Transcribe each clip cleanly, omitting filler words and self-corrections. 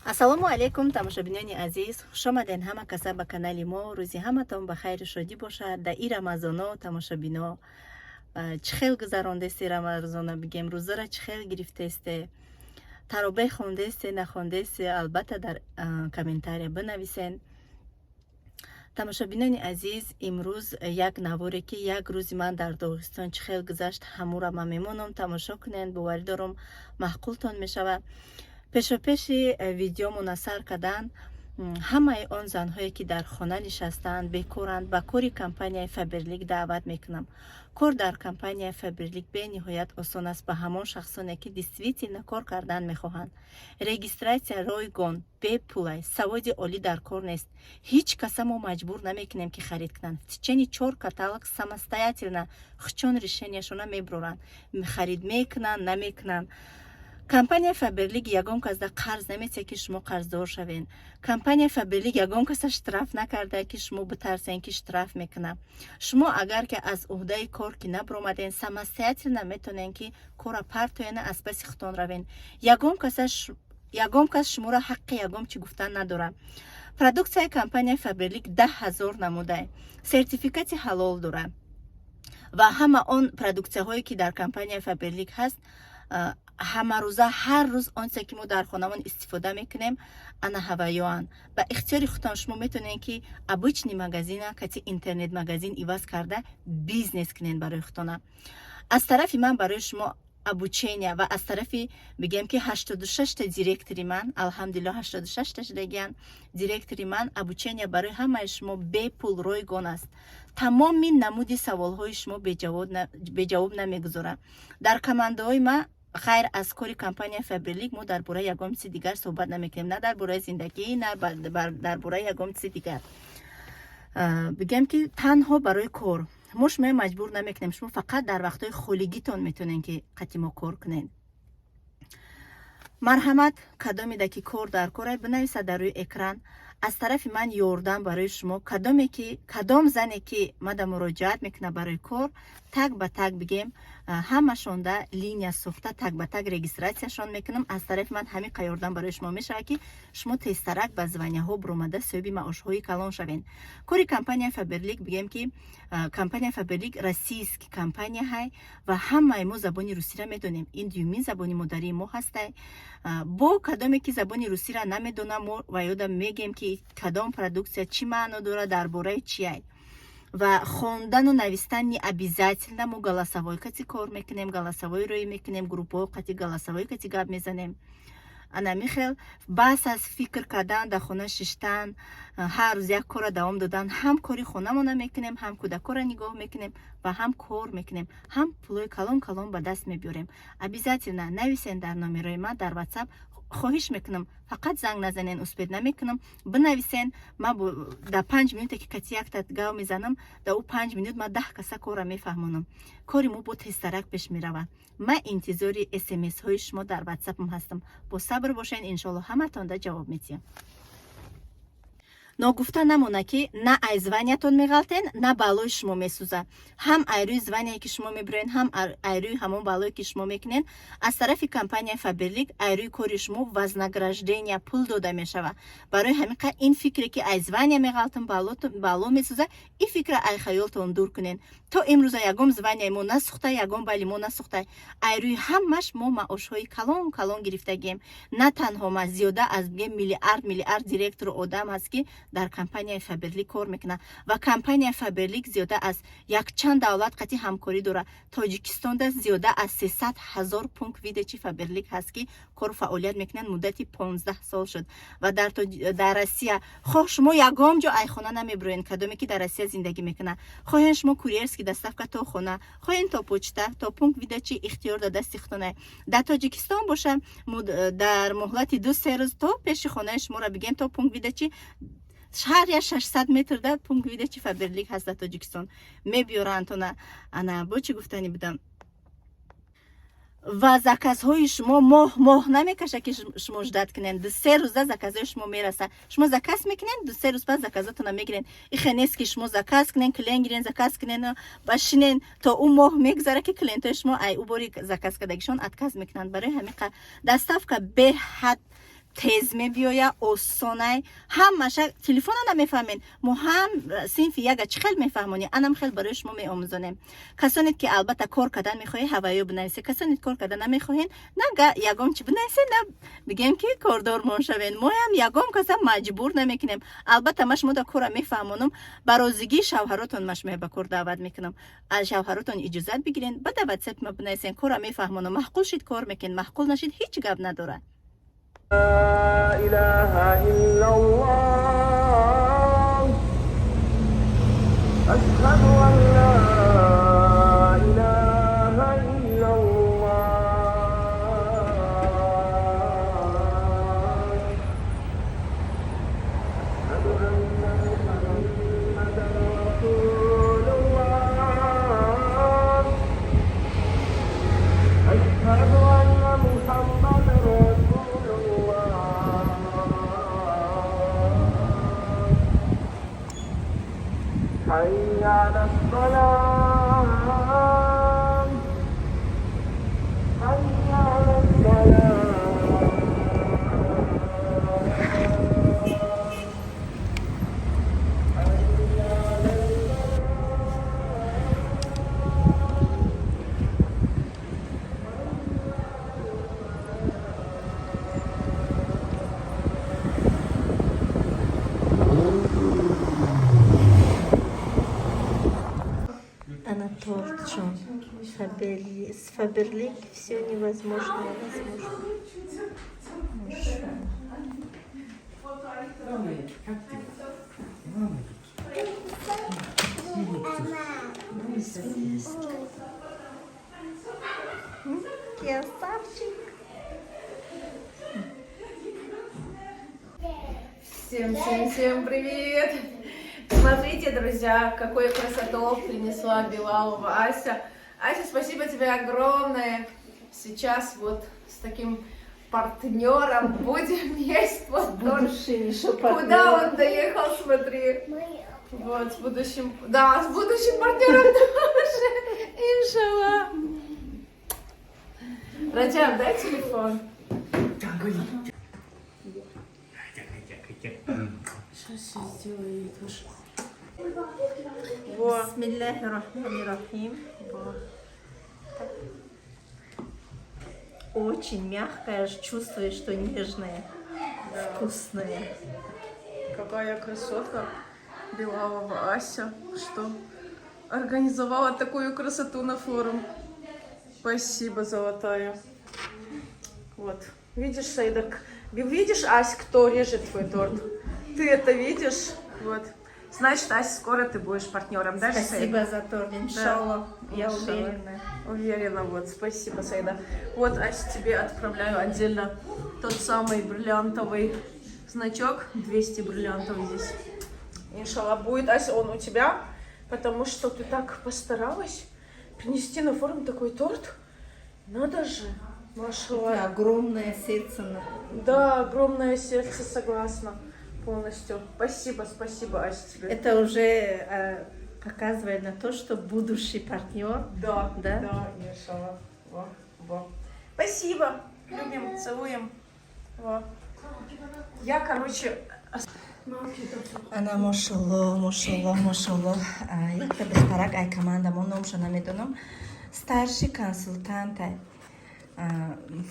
Ассалому алайкум, тамошобинони азиз, хушомаден ҳама каса ба канали мо. Рӯзи ҳаматон ба хайру шодӣ бошад. Да и Рамазоно, тамошобино, чӣ хел гузарондесте Рамазона, бигем, рӯзара чӣ хел гирифтесте, таробеҳ хондесте, нахондесте, албатта, дар комментария бинависен. Тамошобинони азиз, имрӯз як наворе, ки як рӯзи ман дар Доғистон чӣ хел гузашт, ҳамура ман мемонам, тамошо кунед. Боварӣ дорам, маъқултон мешавад. Пешопеши видеомона сар кардан, ҳамаи он занҳое, ки дар хона нишастаанд, бекоранд, ба кори компанияи Фаберлик даъват мекунам. Кор дар компанияи Фаберлик бениҳоят осон аст ба ҳамон шахсоне, ки действительно кор кардан мехоҳанд. Регистрация ройгон, бепулай, саводи олӣ дар кор нест. Ҳеҷ каса мо маҷбур намекунем, ки харид кунанд. В течение чор каталог самостоятельно хучон решенияшона мебуроранд, харид мекунанд, намекунанд. Компания Фаберлик ягон касда қарз наметиҳад, ки шумо қарздор шавед. Компания Фаберлик ягон каса штраф накарда, ки шумо битарсен, ки штраф мекунад. Шумо агар ки аз уҳдаи кор ки набуромаден, самостоятельно метавонен, ки корра партоена, аз паси худтон равен. Ягон кас шуморо ҳаққи ягон чӣ гуфтан надорад. Продуксияи компанияи Фаберлик 10 000 намудай, сертификати ҳалол дорад ва ҳама он продуксияҳое, ки дар компанияи Фаберлик ҳаст, ҳамарӯза, ҳар рӯз он чизе, ки мо дар хонамон истифода мекунем, ана ҳаваёанд. Ба ихтиёри худтон шумо метавонед, ки обычный магазина кати интернет магазин иваз карда, бизнес кунед барои худтона. Аз тарафи ман барои шумо обучения ва аз тарафи, бигем, ки 86-та директори ман, алҳамдулилло, 86-та шудагиян директори ман, обучения барои ҳамаи шумо бепул, ройгон аст. Тамоми намуди саволҳои шумо беҷавоб намегузорам. Дар командаҳои ман, ғайр аз кори компания Фаберлик, мо дар бораи ягон чизи дигар суҳбат намекунем, на дар бораи зиндагӣ, на дар бораи ягон чизи дигар. Бигем, ки танҳо барои кор мо шумоя маҷбур намекунем. Шумо фақат дар вақтҳои холигитон метавонед, ки қати мо кор кунед. Марҳамат, кадомеда ки кор дар корай, бинависад дар рӯи экран. Аз тарафи ман ёрдам барои шумо. Кадоме ки, кадом зане ки мада муроҷиат мекунад барои кор, так ба так, бигем, ҳамашонда линия сохта, так ба так регистрацияшон мекунам. Аз тарафи ман ҳамин қа ёрдам барои шумо мешавад, ки шумо тезтарак ба званияҳо буромада, соҳиби маошҳои калон шавед. Кори компания Фаберлик, бигем, ки компания Фаберлик российский компания ҳай ва ҳамаи мо забони русиро медонем, ин дуюмин забони модарии мо ҳастай. Бо кадоме ки забони русиро намедонам, мо ва ёда мегем, ки кадом продуксия чӣ маъно дорад, дар бораи чиай. Ва хондану навистан не обязательно. Мо голосовой кати кор мекунем, голосовой рӯй мекунем, группаҳо қати голосовой кати гап мезанем. Ана михел бас аз фикр кардан, дар хона шиштан, ҳар рӯз як корро давом додан. Ҳам кори хонамона мекунем, ҳам кӯдакҳоро нигоҳ мекунем ва ҳам кор мекунем, ҳам пулои калон калон ба даст мебиёрем. Обязательно нависен дар номерои ман дар WhatsApp. Хоҳиш мекунам, фақат занг назанен, успеть намекунам. Бинависен. Ман дар 5 минуте, ки кати якта гав мезанам, дар ӯ 5 минут ман 10 каса корра мефаҳмонам. Кори мо бо тезтарак пеш меравад. Ман интизори смсҳои шумо дар ватсапам ҳастам. Бо сабр бошед, иншоалло, ҳаматонда ҷавоб медиҳам. Ногуфта намона, ки на ай званиятон меғалтен, на балои шумо месӯзад. Ҳам ай рӯи звание, ки шумо мебироен, ҳам ай рӯи ҳамон балое, ки шумо мекунен, аз тарафи компанияи Фаберлик ай рӯи кори шумо вознаграждения, пул дода мешавад. Барои ҳамин қа ин фикре, ки ай звания меғалтам, бало месӯзад, ин фикра ай хаёлтон дур кунен. То имрӯза ягон званияи мо насӯхта, ягон бали мо насӯхта. Ай рӯи ҳамаш мо маошҳои калон калон гирифтагием. На танҳо ма, зиёда аз, бигем, миллиард миллиард директору одам ҳаст, ки дар компанияи Фаберлик кор мекунад. Ва компанияи Фаберлик зиёда аз якчанд давлат қати ҳамкорӣ дорад. Тоҷикистонда зиёда аз 300 000 пункт выдачи Фаберлик ҳаст, ки кору фаъолият мекунанд, муддати 15 сол шуд. Ва дар Россия, хоҳ шумо ягон ҷо айхона намебироед, кадоме ки дар Россия зиндагӣ мекунад, хоҳен шумо курьерский доставка то хона, хоҳен то почта, то пункт выдачи, ихтиёр дар дасти худтона. Дар Тоҷикистон боша, дар муҳлати 2-3 рӯз то пеши хонаи шуморо, бигем, то пункт выдачи, ҳар як 600 метр да пункт выдачи Фаберлик ҳаст дар Тоҷикистон, мебиёранд тона. Ана бо чӣ гуфтанӣ будам? Ва заказҳои шумо моҳ моҳ намекаша, ки шумо ждать кунед. 2-3 рӯза заказҳои шумо мераса. Шумо заказ мекунед, 2-3 рӯз пас заказотона мегирен. Ихе нест, ки шумо заказ кунен, клиент гирен, заказ кунен ва шинен, то ӯ моҳ мегузара, ки клиентҳои шумо ай ӯ бори заказ кардагишон отказ мекунанд. Барои ҳамин доставка беҳад. Тез мебиёя, осонай. Ҳамаша телефона намефаҳмен. Мо ҳам синфи яга чӣ хел мефаҳмонӣ, анам хел барои шумо меомӯзонем. Касоне ки албатта кор кардан мехоҳед, ҳаваё бинависе. Касоне кор кардан намехоҳен, на ягон чи бинависе, на бигем ки кордормон шавен. Моям ягон каса маҷбур намекунем. Албатта, ма шумо да кора мефаҳмонам. Ба розигии шавҳаротон ма шумоя ба кор даъват мекунам. Аз шавҳаротон иҷозат бигирен, ба ватсап ма бинависен, кора мефаҳмонам. Маъқул шид, кор мекунед, маъқул нашид, ҳеҷ гап надорад. لا إله إلا الله، أشهد أن لا إله إلا الله، أشهد أن محمدا رسول الله، أشهد أن محمدا رسول الله. حي على الصلاة، حي على الصلاة. حي على Ана тортшон. С Фаберлик все невозможное возможно. Машалло. Связки. Красавчик. Всем, всем, всем привет! Смотрите, друзья, какую красоту принесла Билалова Ася. Ася, спасибо тебе огромное. Сейчас вот с таким партнером будем есть вот торт. Будущий еще Куда он доехал, смотри. Вот, с будущим, да, с будущим партнером тоже. Иншалла. Раджаб, дай телефон. Сейчас я сделаю тоже. Во. Бисмиллахи рахмани рахим. Очень мягкая, аж чувствуешь, что нежная, вкусная. Какая красотка Билалова Ася, что организовала такую красоту на форум. Спасибо, золотая. Вот. Видишь, Саида, видишь, Ась, кто режет твой торт? Ты это видишь? Вот. Значит, Ась, скоро ты будешь партнером, да, Саида? Спасибо за торт, иншаллах. Я Иншаллах. Уверена. Уверена, вот, спасибо, Саида. Вот, Ась, тебе отправляю отдельно тот самый бриллиантовый значок, 200 бриллиантов здесь. Иншалла, будет, Ася, он у тебя, потому что ты так постаралась принести на форум такой торт. Надо же, машалла. Это огромное сердце. Да, огромное сердце, согласна полностью. Спасибо, спасибо, Ася, тебе. Это уже показывает на то, что будущий партнер. Да, Да? да, иншалла. Во, во. Спасибо. Любим, целуем. Во. Я, короче, Ана, мошалло, мошалло, мошалло. Якта духтарак ай команда мо, номша намедонам, старший консультант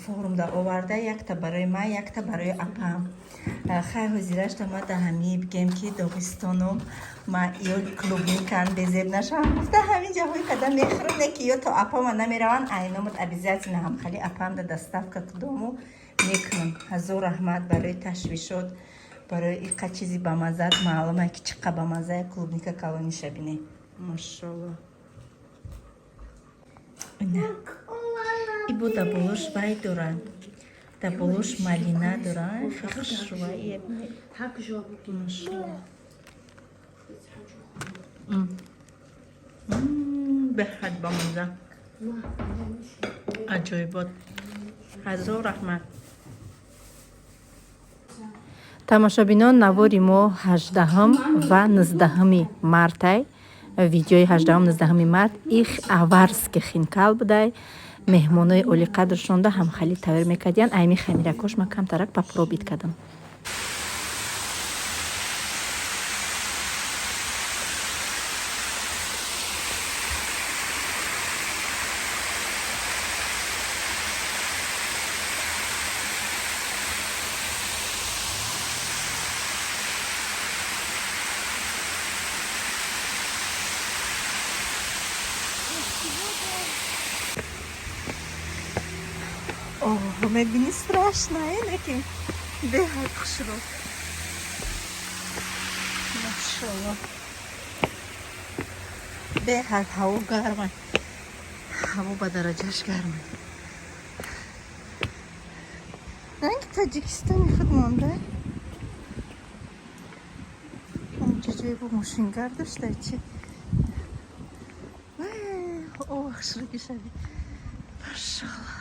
форумда оварда, якта барои ман, якта барои апам. Хай, ҳозирашда ма да ҳами бигем ки Доғистону ма ё клубникан безеб нашавам гуфта, ҳамин ҷаҳои када мехӯрам, не ки ё то апама намераванд, айномад обязательно ҳамхали апамда доставка дому мекунам. Ҳазор раҳмат барои ташвишот, барои иқа чизи бамаззат. Маълума ки чӣ қа бамаззая. Клубника калониша бине, машолло. Ина ибо да болош вай дора, да болош малина дора, хушрӯа. Машолло. Беҳад бамазза, аҷоибот. Ҳазор раҳмат. Тамошобинон, навори мо 18 ва 19 мартай, видеои 18, 19 март их аварский хинкал будай. Меҳмонои олиқадршонда ҳамхали тайёр мекардиян. Айми хамиракош ман камтарак попробовать кардам. О, мебини, страшно, э, неки беҳад хушрӯ. Машалло. Беҳад ҳаво гарма. Ҳаво ба дараҷаш гарма. Ранги Тоҷикистони худ монда. Онҷо ҷое бо мошингард дошта чи? О, хушрӯги шави. Машалло.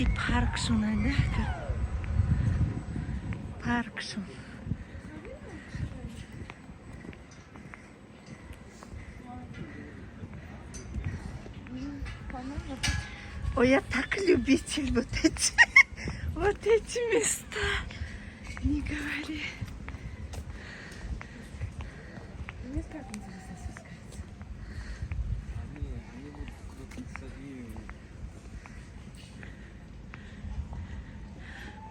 И паркшон айнака. Паркшон. Ой, я так любитель вот эти места. Не говори. Мне так интересно спускаться. Они будут крутиться и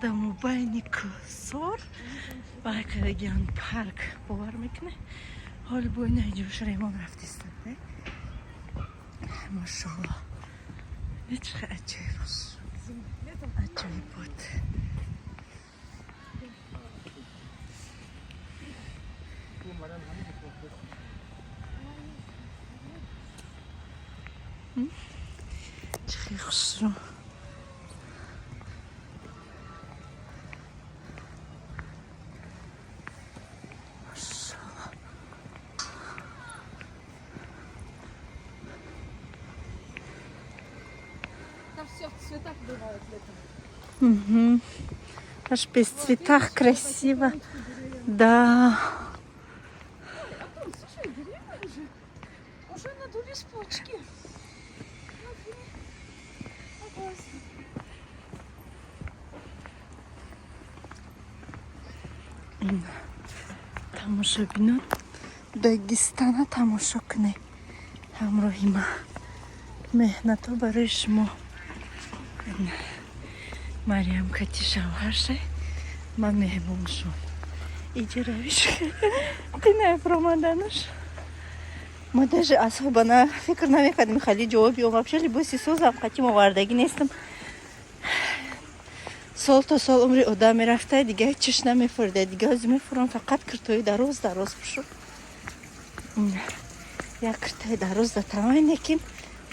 Дар мобайни кӯҳсор баркардагиан парк, бовар мекунӣ, ҳоли бо ина ҷош ремон рафтистад. Машалло, чӣ аҷоиб, аҷоиб буд. Чӣ хеле хушрӯ. Машалло. Там все в цветах бывает летом. Угу. Аж без цветах красиво. Да. А там, слушай, деревья уже, уже надулись почки. Смотри. Опасно. Тамошобинон, Дагистана тамошо кунед ҳамроҳи ма. Меҳнатҳо барои шумо. Мариям кати шавҳаршай, ман меҳмон шуд. Иҷа равиш қинай фуромаданаш. Ма даже асобана фикр намекардем, хали ҷавоб ём. Вообще либоси созам қатим овардагӣ нестам. Сол то сол умри одам мерафта, дига ҳечиш намефурда. Дига ҳозир мефурам, фақат киртои дароз дароз пӯшум. Як киртаи дароз да тамай, некин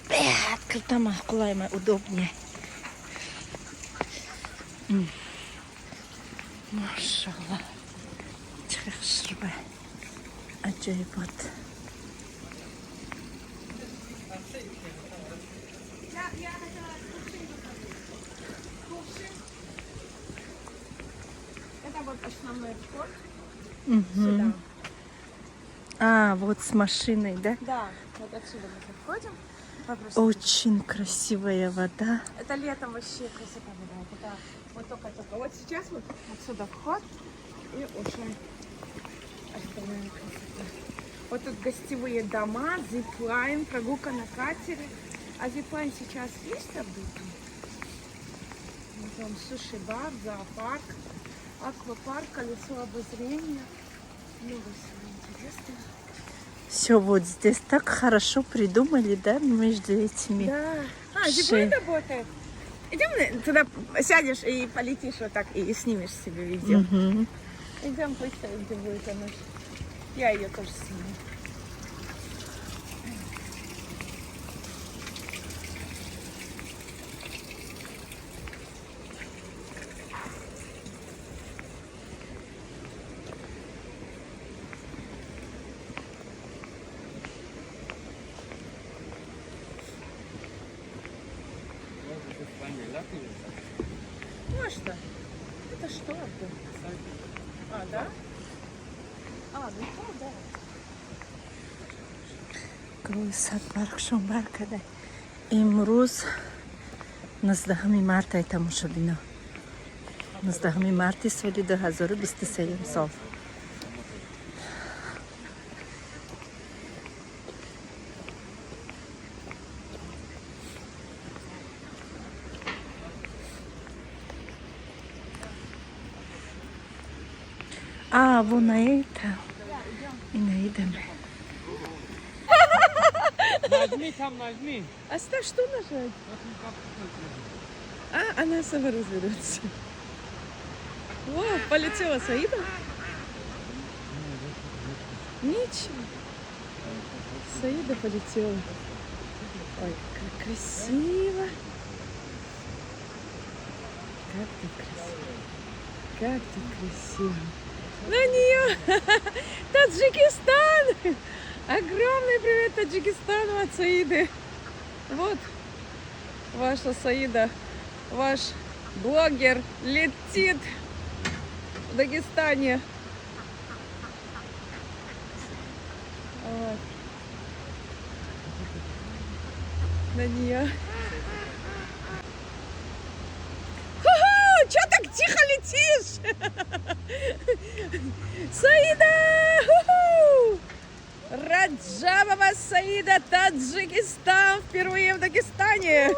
беҳад кирта маъқулай ма, удобнее. Машалло, чӣ хушрӯба, аҷоибот. Я хотела кувшин заказать. Кувшин. Это вот основной вход сюда. А, вот с машиной, да? Да, вот отсюда мы заходим. Вопрос. Очень красивая вода. Это летом вообще красота бывает. Это вот только-только. Вот сейчас вот отсюда вход и уже остальная красота. Вот тут гостевые дома, зиплайн, прогулка на катере. А зиплайн сейчас есть обычно? Потом суши-бар, зоопарк, аквапарк, колесо обозрения. Много всего интересного. Все вот здесь так хорошо придумали, да, между этими. Да. А, зиплайн работает. Идем туда, сядешь и полетишь вот так и снимешь себе видео. Мгм. Идем представим, где будет она. Я ее тоже сниму. Ну а что? Это что? Абдул? А, да? Грови садбаргшон бар када. Имрӯз 19 мартай, тамошобино. 19 марти соли 2023 сол. А, вон на это. Инаидаме. Нажми там, нажми. А что нажать? А, она сама разберется. О, полетела Саида? Ничего. Саида полетела. Ой, как красиво. Как тут красиво. Как тут красиво. На нее! Таджикистан! Огромный привет Таджикистану от Саиды. Вот ваша Саида, ваш блогер летит в Дагестане. Вот. На нее. Ху-ху! Чё так тихо летишь? Саида! Ху-ху! Раджабова Саида, Таджикистан, впервые в Дагестане.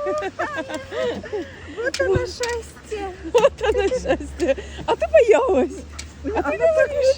Вот оно счастье! Вот оно счастье. А ты боялась. А ты говоришь.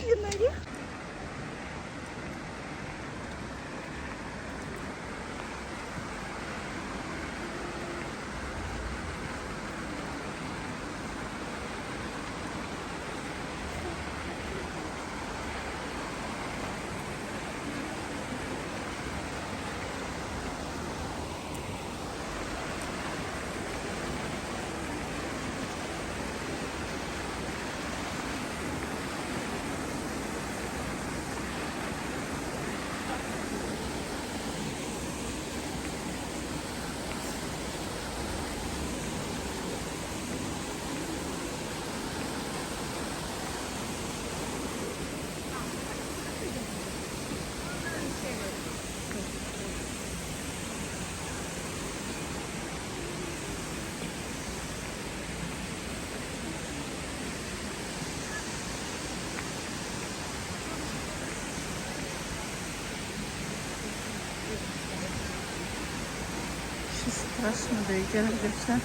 Что страшно, да иди гашта.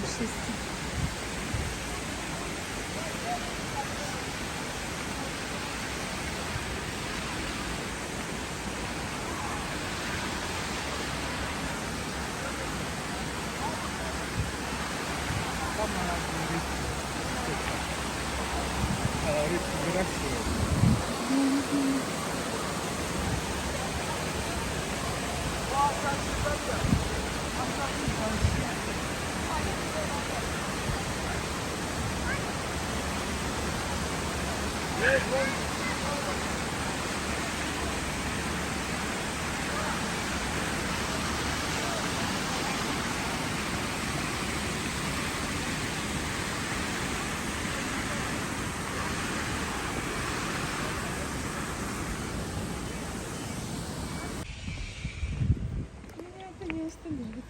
Шести. Рыбку выращивают. Меня это не остановит.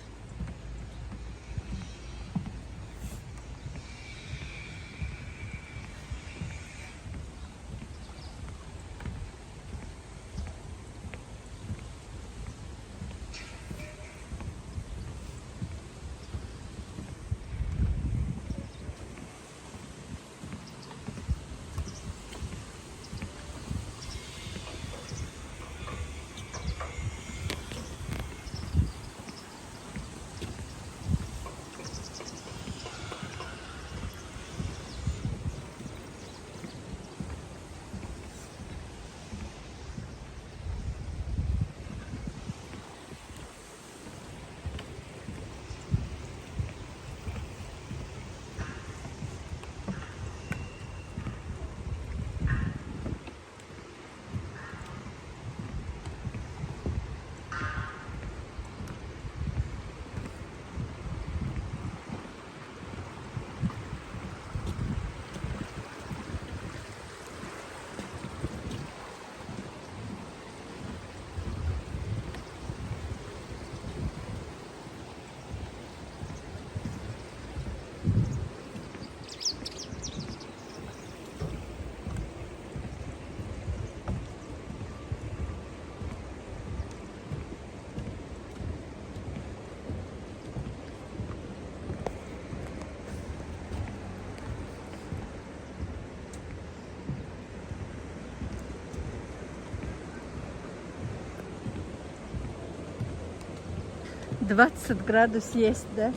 20 градус есть, да?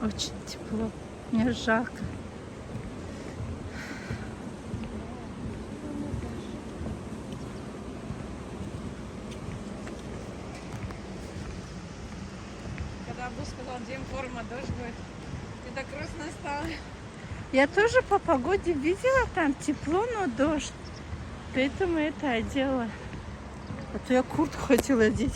Очень тепло. Мне жалко. Когда Абу сказал, день форма, дождь будет, мне так грустно стало. Я тоже по погоде видела, там тепло, но дождь. Поэтому это одела. А то я куртку хотела одеть.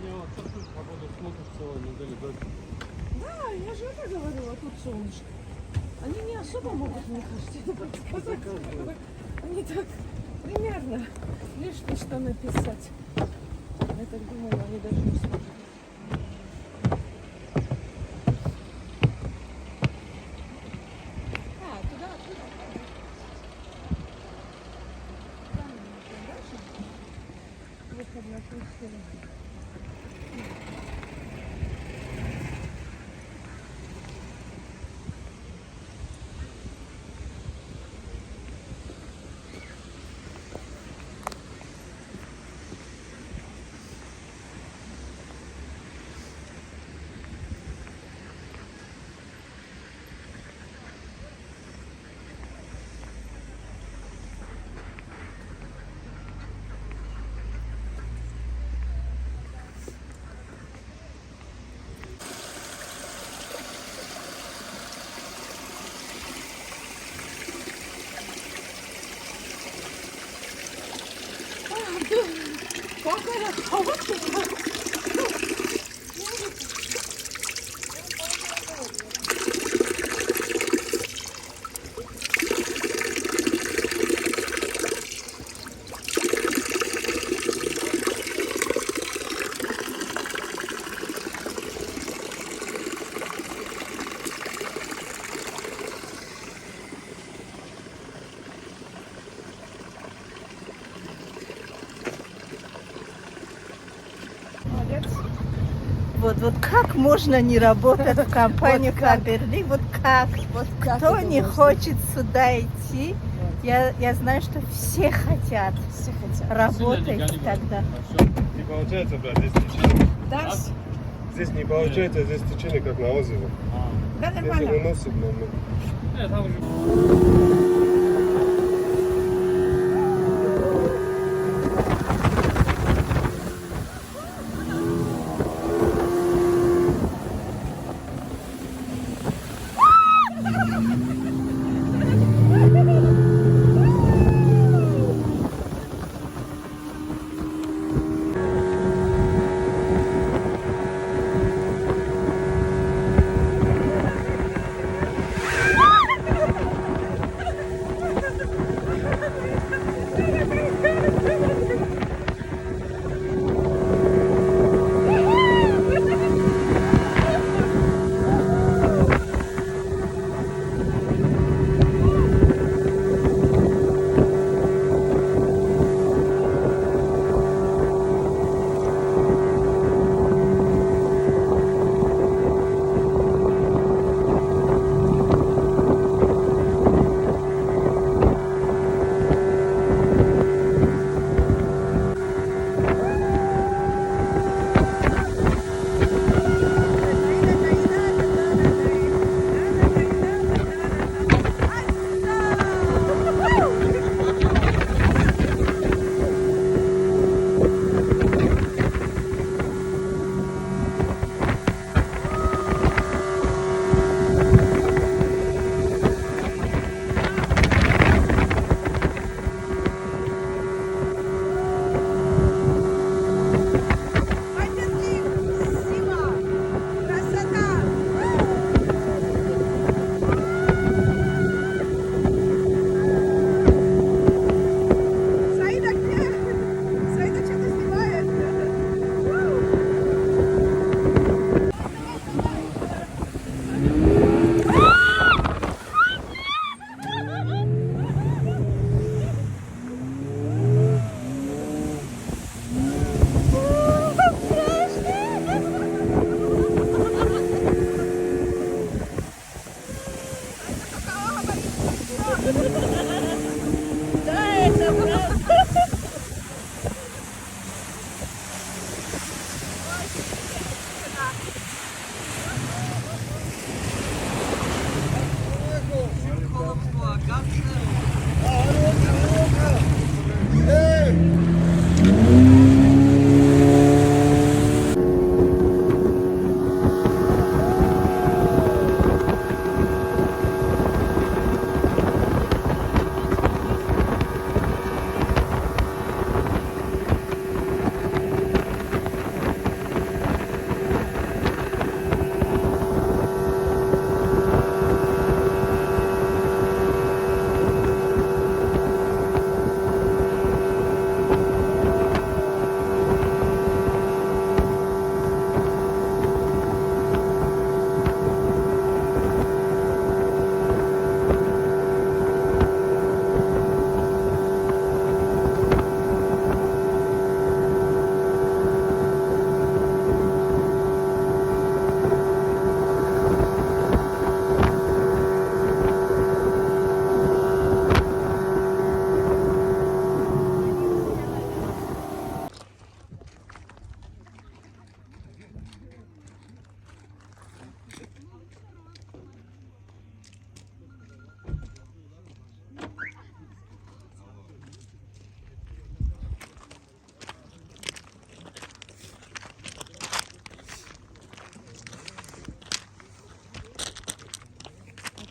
Не, вот сейчас тут погоду смотришь целую неделю дождь. Да, я же это говорила, тут солнышко. Они не особо могут, мне кажется, это подсказать. Они так примерно, лишь бы что написать. Я так думала, они даже не смогут. А, туда, туда. Там дальше. Выход на ту сторону. Молодец. Вот как можно не работать в компании Вот как? Фаберлик? Вот как? Вот как Кто это не можно? хочет сюда идти? Я знаю, что все хотят Все хотят. работать тогда. Не получается, брат, здесь течение. Да, Здесь не получается, здесь течение как на озере. да Если нормально. выносит, но Нет, там уже.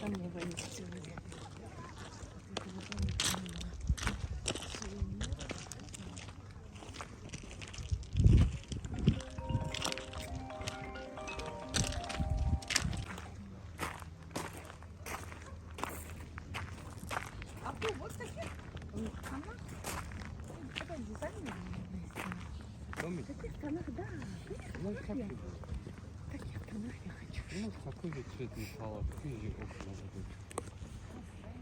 Там мы вынесли. Домик? Таких тонах, да. Ну, как его? Таких тонах я хочу. Ну, такой же цвет металла, такие же окна будут.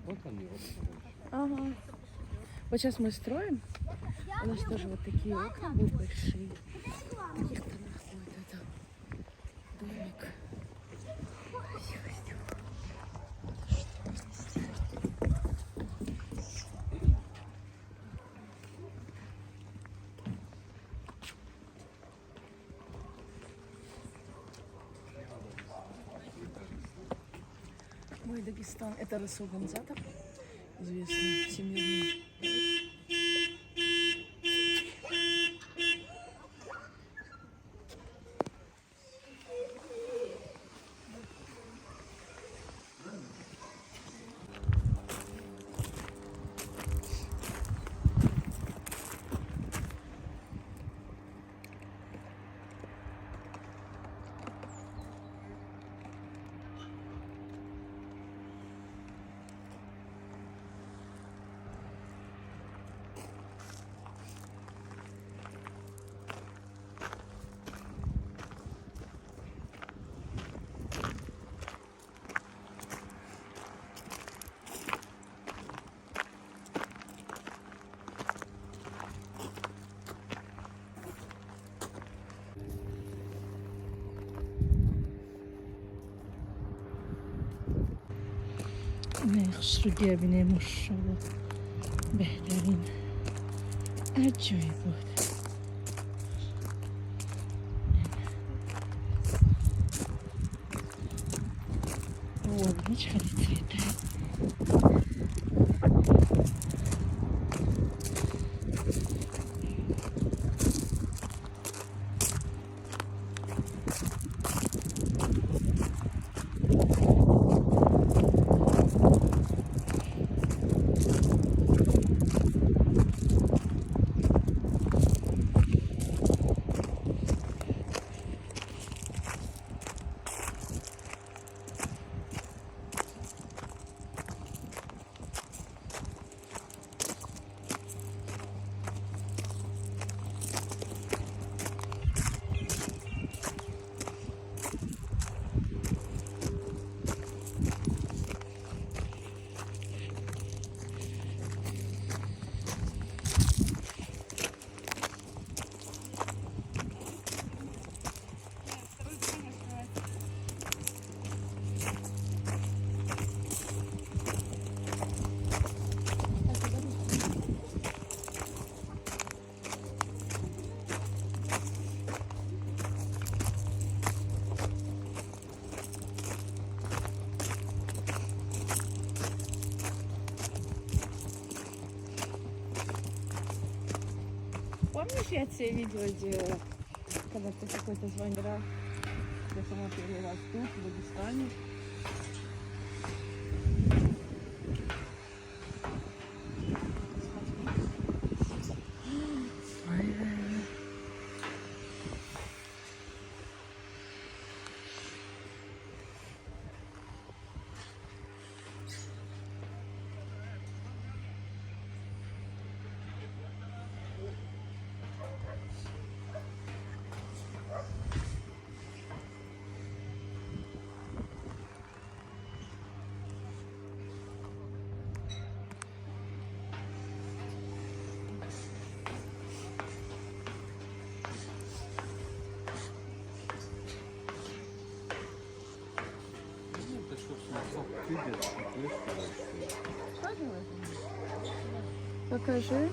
Вот они, окна вообще. Ага. Вот сейчас мы строим. У нас тоже вот такие окна будут большие. В таких тонах будет это домик. Красиво сделано. Что здесь сделать? Мой Дагестан. Это Расул Гамзатов, известный всемирный поэт. Хушрӯгия бинем, машолло, беҳтарин, аҷоиб буд. О, бини, чӣ хеле цвета. Помнишь, я тебе видео делала, когда ты какой-то звонила? Я сама первый раз тут, в Дагестане. Покажи.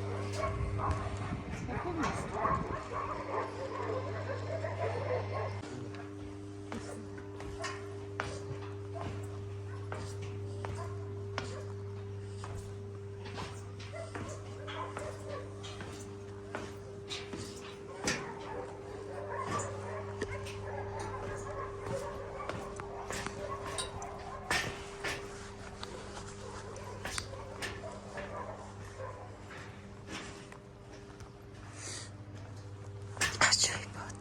Аҷоибот.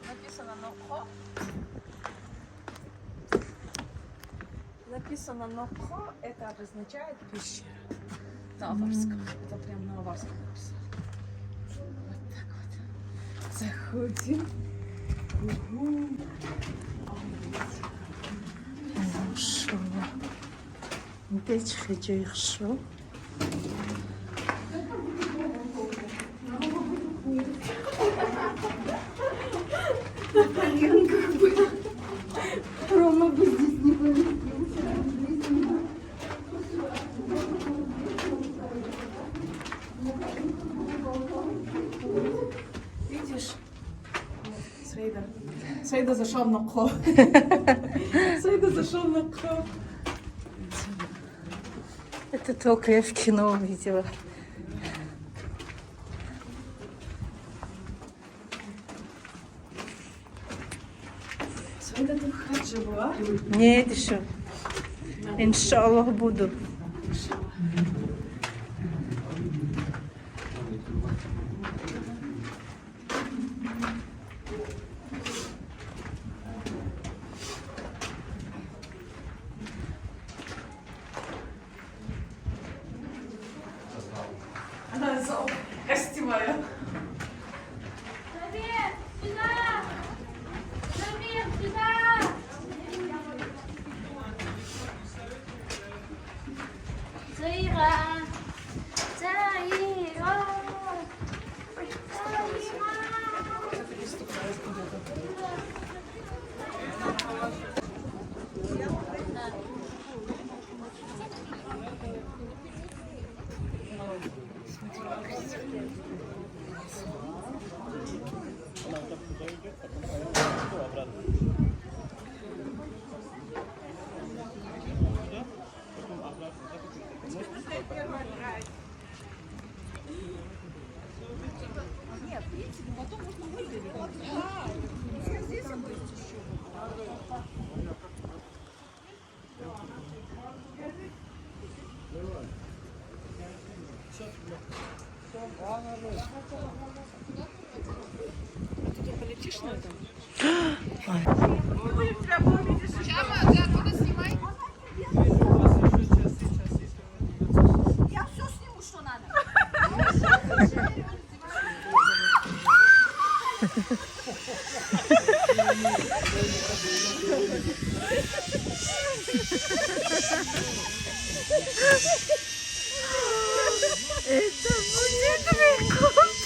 Написано «Нохо». Написано «Нохо», это обозначает пещера. На аварском. Это прям на аварском написано. Вот так вот. Заходим. Угу. Машалло. Печ ҷои хушрӯ. Рома бы здесь не поместился. Видишь? Саида. Саида зашел на кхо. Саида зашел на кхо. Это только я в кино увидела. Саида, ты в хадже была? Нет еще. Иншаллах, буду. Она зал гостевая. Наверх, сюда! Наверх, сюда! Заира! Заира! Заира! Полетишь на этом? Я все сниму, что надо. Это будет рекорд.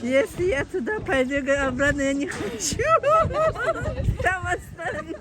Если я туда пойду, обратно я не хочу. Там останусь.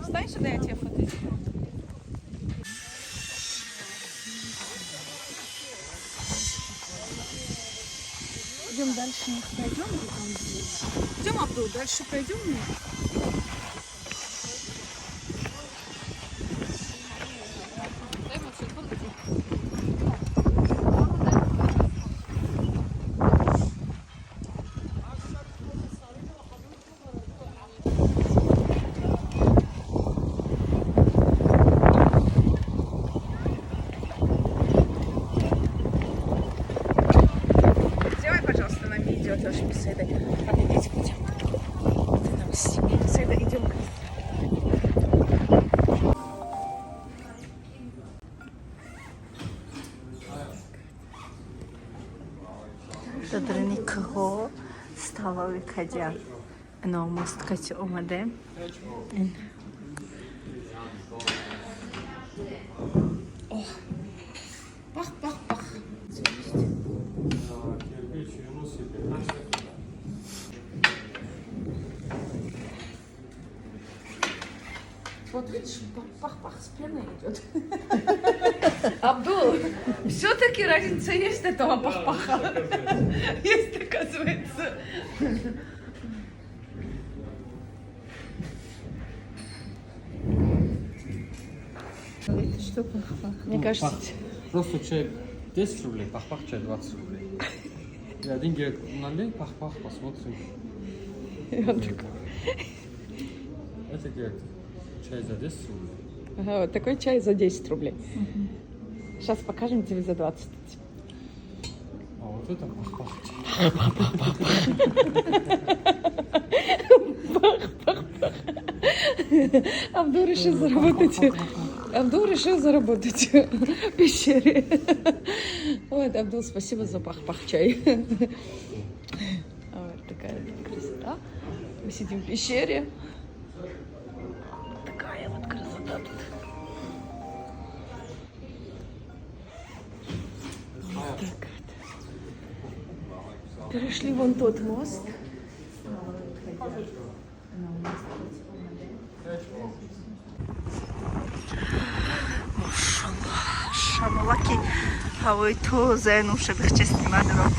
Встань сюда, я тебе фото сделаю. Идем дальше, не пройдем или там здесь? Идем, Абдул, дальше пройдем? Сделай, пожалуйста, нам видео тоже с Сайдой. Отойдите, пойдем. Ты нам сними. Сайда, идем. Дар кӯҳҳо столовый каҷа мост кати омадем. Ин. Пах, пах, пах. Кирпич, Юнус и Вот видишь, пах-пах с пеной идет. Абдул, все-таки разница есть этого пах-паха. Есть, оказывается. Это что пах-пах? Мне кажется, Просто чай 10 рублей, пах-пах чай 20 рублей. И один говорит, налей пах-пах, посмотрим. И он такой, Это, говорит, чай за 10 рублей. ага, вот такой чай за 10 рублей. Сейчас покажем тебе за 20. А вот это пах-пах чай. Абдул решил заработать. Абдул решил заработать в пещере. Вот, Абдул, спасибо за пах-пах чай. Вот такая вот красота. Мы сидим в пещере. Такая вот красота тут. Вот так вот. Перешли вон тот мост. Шамолаки ҳавои тозаи нушабихча снимать дорам.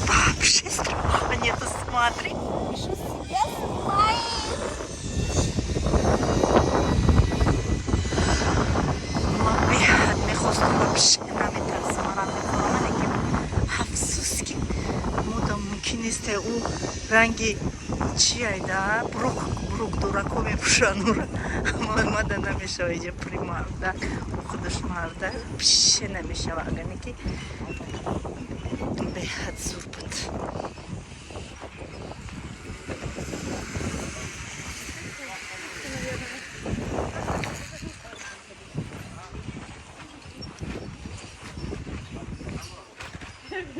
Вообще страха нету, смотри. Еще себя снимает. Ман беҳад мехостам, вообще наметарсам, марам мехоҳам, лекин афсӯс, ки мода мумкин нест. Ӯ ранги чи айда брук брук дурако мепӯшанд ура мада намешава. Иҷа при марда, ӯ худаш марда, вообще намешава. Агане ки беҳад зур буд.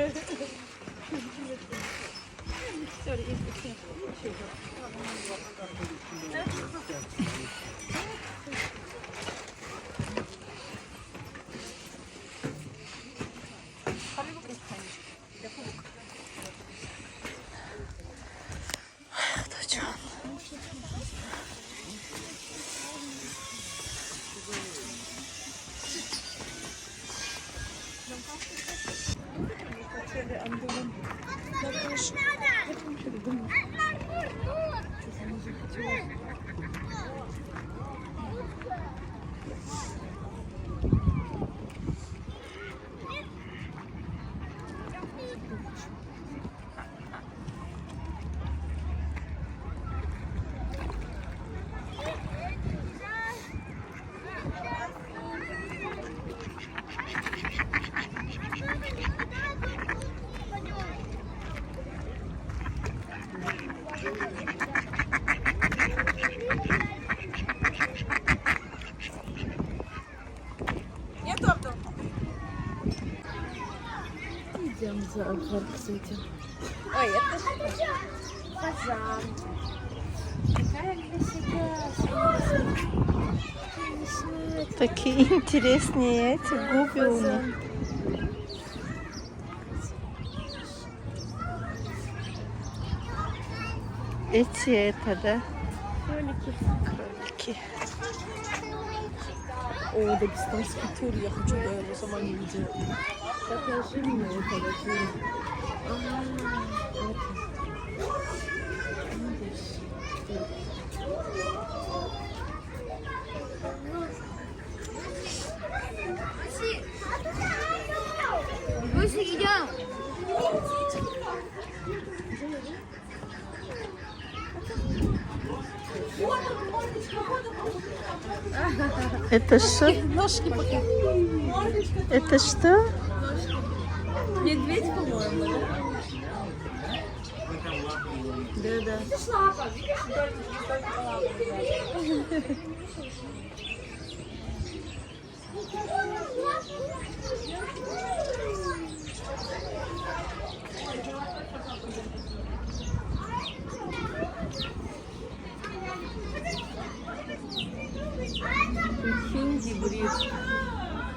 Худоҷон. Нет, Абдул? Идем в зоопарк с этим. Ой, это же фазан. Какая красота! Такие интересные эти губы у них. Эти это, да? Кролики. Кролики. О, дагестанский тур, я хочу, я его сама не видела. Покажи мне этого тура. А, вот он. Видишь? Тур. Гуси, идем. Это что? Ножки пока. Это что? Медведь, по-моему, да? Да-да. Прикинь, гибрид.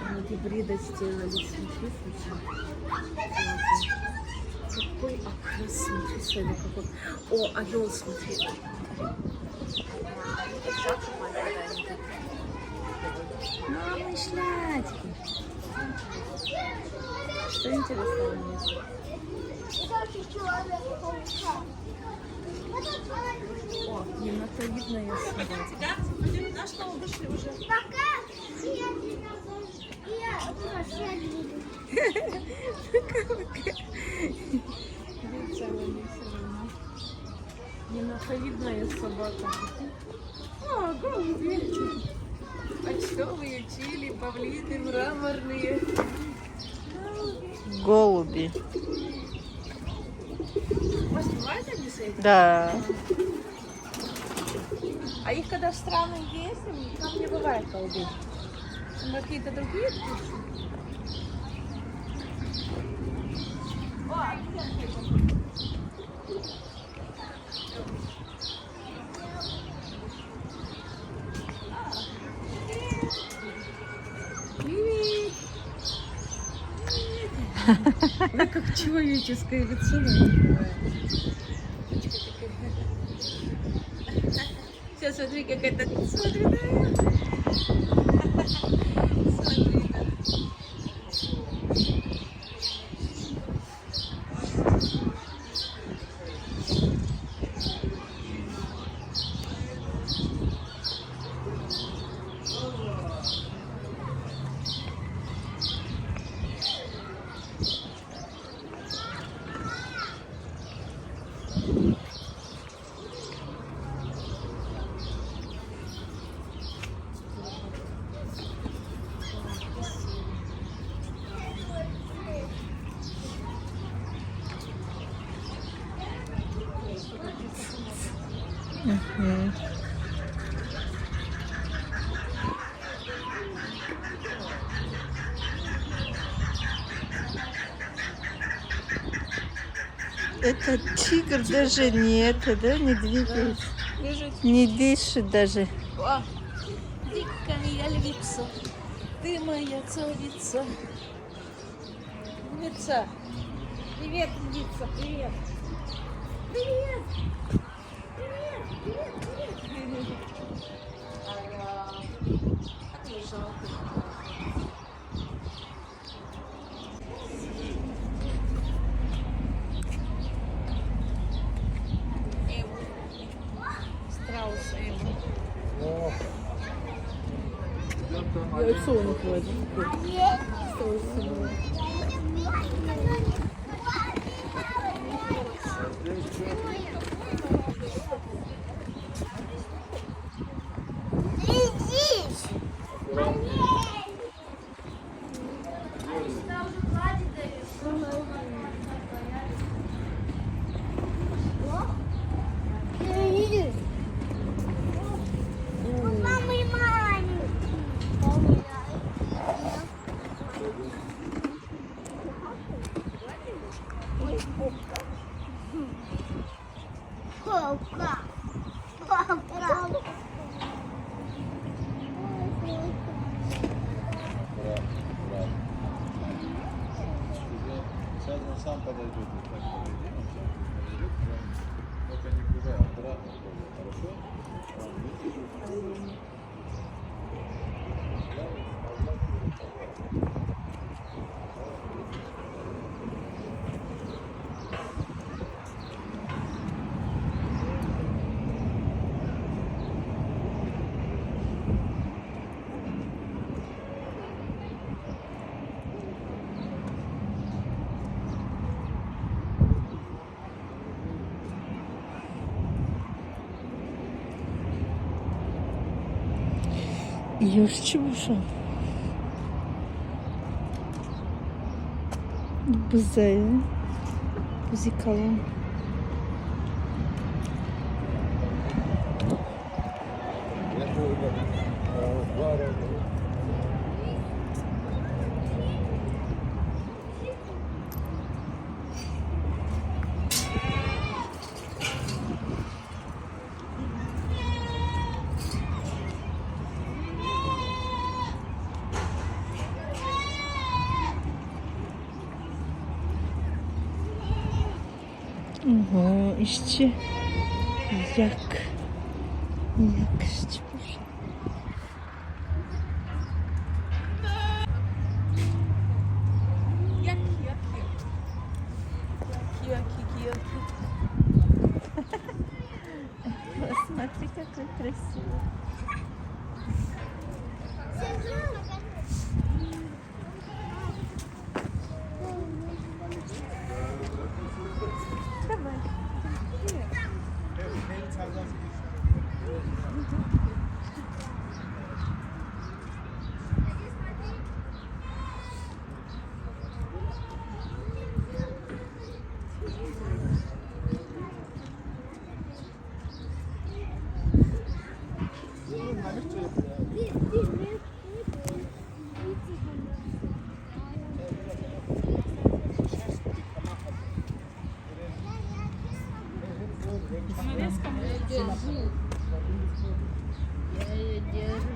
Они гибрида сделали. Смотри, смотри. Какой окрас, смотри, смотри, какой. О, орел, смотри. Мама, шлячки. Что интересно у них? О, енотовидная собака. Пока. Я Лица у них всё равно. Енотовидная собака. О, голуби. Почтовые, чили, павлины, мраморные. Голуби. У вас бывает они с этим? Да. А их когда в страны ездим, там не бывает голубей. Там какие-то другие птицы. О, обезьянка. Привет! Ой, как человеческое лицо, наверное. Сейчас смотри, как это. Смотри, да. Смотри, да. Этот тигр даже не это, да, не двигается. Лежит. Не дышит даже. О, дикая львица, ты моя царица. Львица. Привет, львица, привет. Привет. Привет, привет, привет. Ага. Как мне жалко. Эму. Страус Эму. Яйцо он кладет. Страус. Летишь! Сюда уже гладит дают. Мамы маленький. Папа. Папа. Сейчас он сам подойдет, вот так подойди, он сам подойдет, прям. Только не пугай, аккуратно тоже, хорошо? Он, видишь? Ёж чӣ бошад? Бузая. Бузи калон. Оҳо, иш чи? Як. Як иш чӣ бошад? Як, як, як. Як, як, як. Смотри, какой красивый. Давай. Держу. Я ее держу.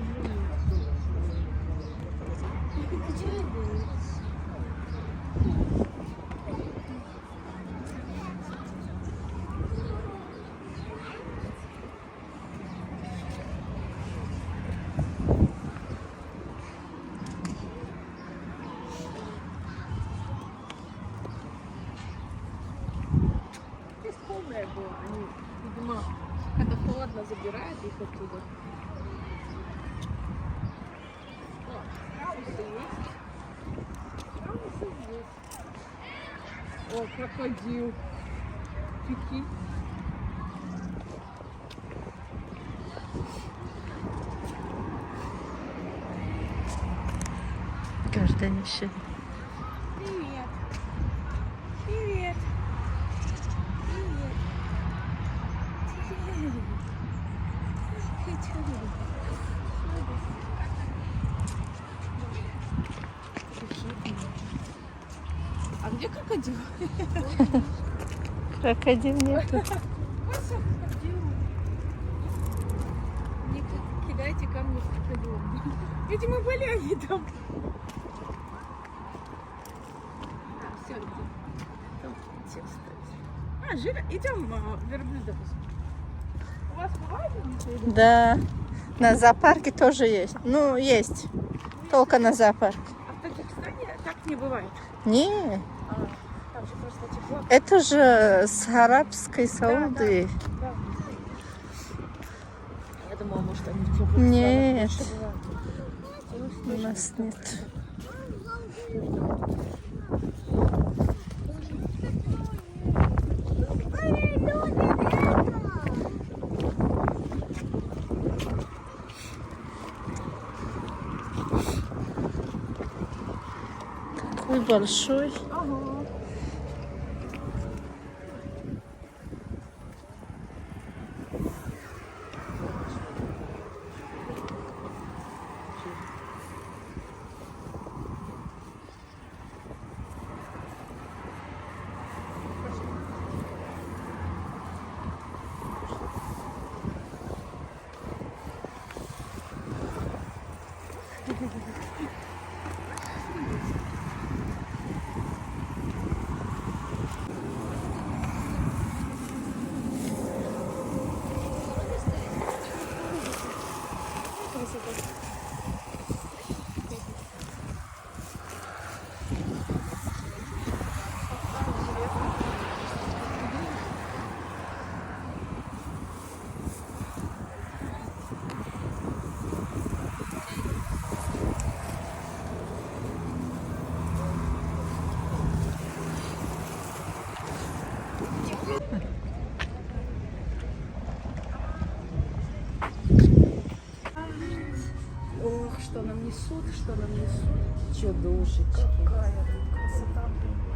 Хочу. Здесь полная была. Они, видимо, когда холодно, забирают их оттуда. О, страусы есть. Страусы есть. О, крокодил. Прикинь. Гарданиша. Привет. Привет. Привет. Привет. А где крокодил? Крокодил нету. Не кидайте камни в крокодила. Видимо, были они там. Все, там тесто. А, жир. Идем верблюда посмотрим. У вас бывает? Да. На зоопарке тоже есть. Ну, есть. Только на зоопарке. А в Таджикистане так не бывает. Не, Там же просто тепло. это же с арабской Сауды. Да. Я думала, может, они в теплых Нет. странах больше бывают. У нас нет. Такой большой. Ох, что нам несут, что нам несут. Чудушечки. Какая тут красота.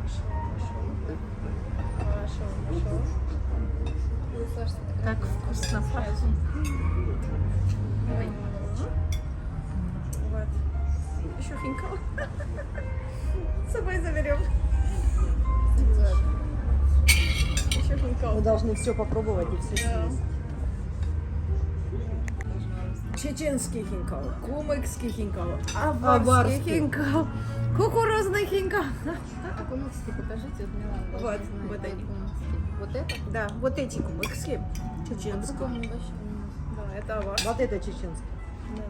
Машалла, машалла. Машалла, машалла. Так вкусно пахнет. Вот. Еще хинкал. С собой заберем. Еще хинкал. Мы должны все попробовать и все съесть. Чеченский хинкал, кумыкский хинкал, аварский Аварский. хинкал, кукурузный хинкал. А кумыкские покажите, вот Милана Вот, должна знать, вот где они. кумыкские. Вот это? Да, вот эти кумыкские. Чеченские. По-другому вообще не Да, это авар. Вот это чеченский. Да.